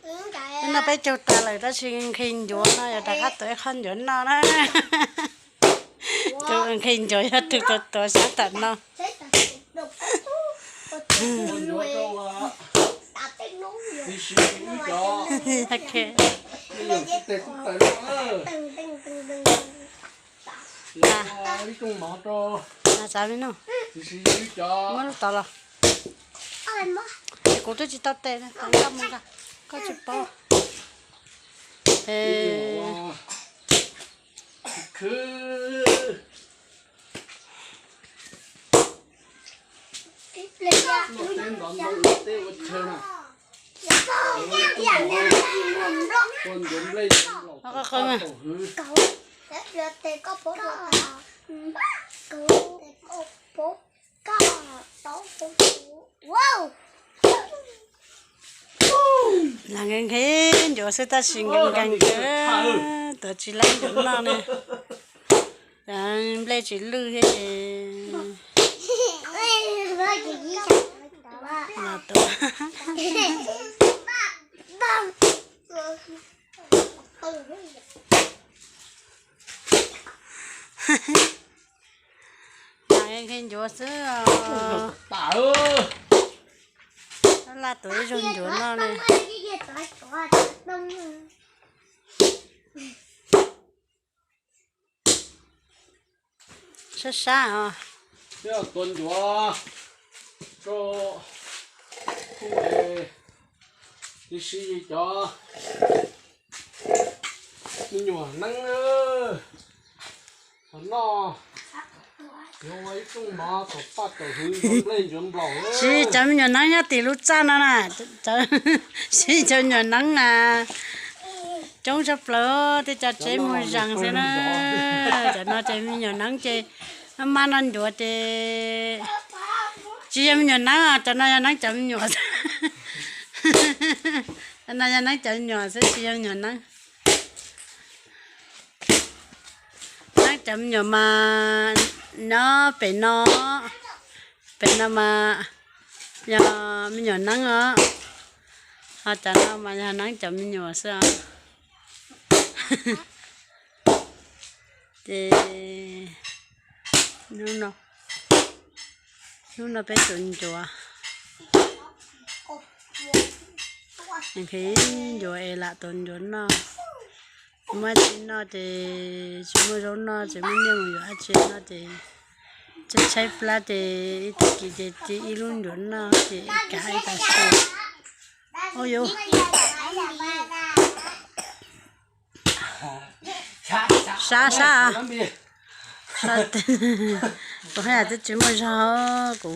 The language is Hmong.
Hnub no peb caug tas lawm tab sis nqhis ncuav no yog rov qab tuav ib qho ncuav noj na. Tus nqhis ncuav yog tus tuav tuav sab tam no. Muab lub tod los. Kuv twb tsis tau tes, koj mus, koj tsis paub. Nqhis ncuav xwb tab sis nkees nkees kawg, tuav tsis laib ncuav noj ne. Nplej tsis lwj thiab ces los tuav. Nqhis ncuav xwb os. Laj tuav ib zaug ncuav noj li. Sab sab os. Tuav ncuav rau kuv es, tiam sis cov me nyuam neeb txog noj, yuav ua ib rooj mov thaum paj thaum hwv nplej ncuav nplaum. Siv cov me nyuam neeb nyob tim lub txaj no na, siv cov me nyuam neeb na. Coob tshaj plaws, tej cov tsev muag zees xwb na. Cov no ces me nyuam neeb ces maj maj noj ncuav ces tsis yog me nyuam neeb, cov no yog neeb cov me nyuam. Cov no yog neeb cov me nyuam xwb tsis yog me nyuam neeb. Neeb cov me nyuam mas nyob pem no, pem no mas yog me nyuam neeb os, ho cov no mas yog neeb cov me nyuam xwb os. Ces hnub no, hnub no peb tuav ncuav, nqhis ncuav es lam tuav ncuav noj. Muaj tsis noj ces tsis muaj zaub noj, tsis muaj nyiaj mus yuav dab tsi noj ces tshaib tshaib plab ces ib tag kis ces cia ib lub ncuav noj ces kav ib tag kis. Ua yus sab sab, kuv haj yam twb tsis muaj zog kuv.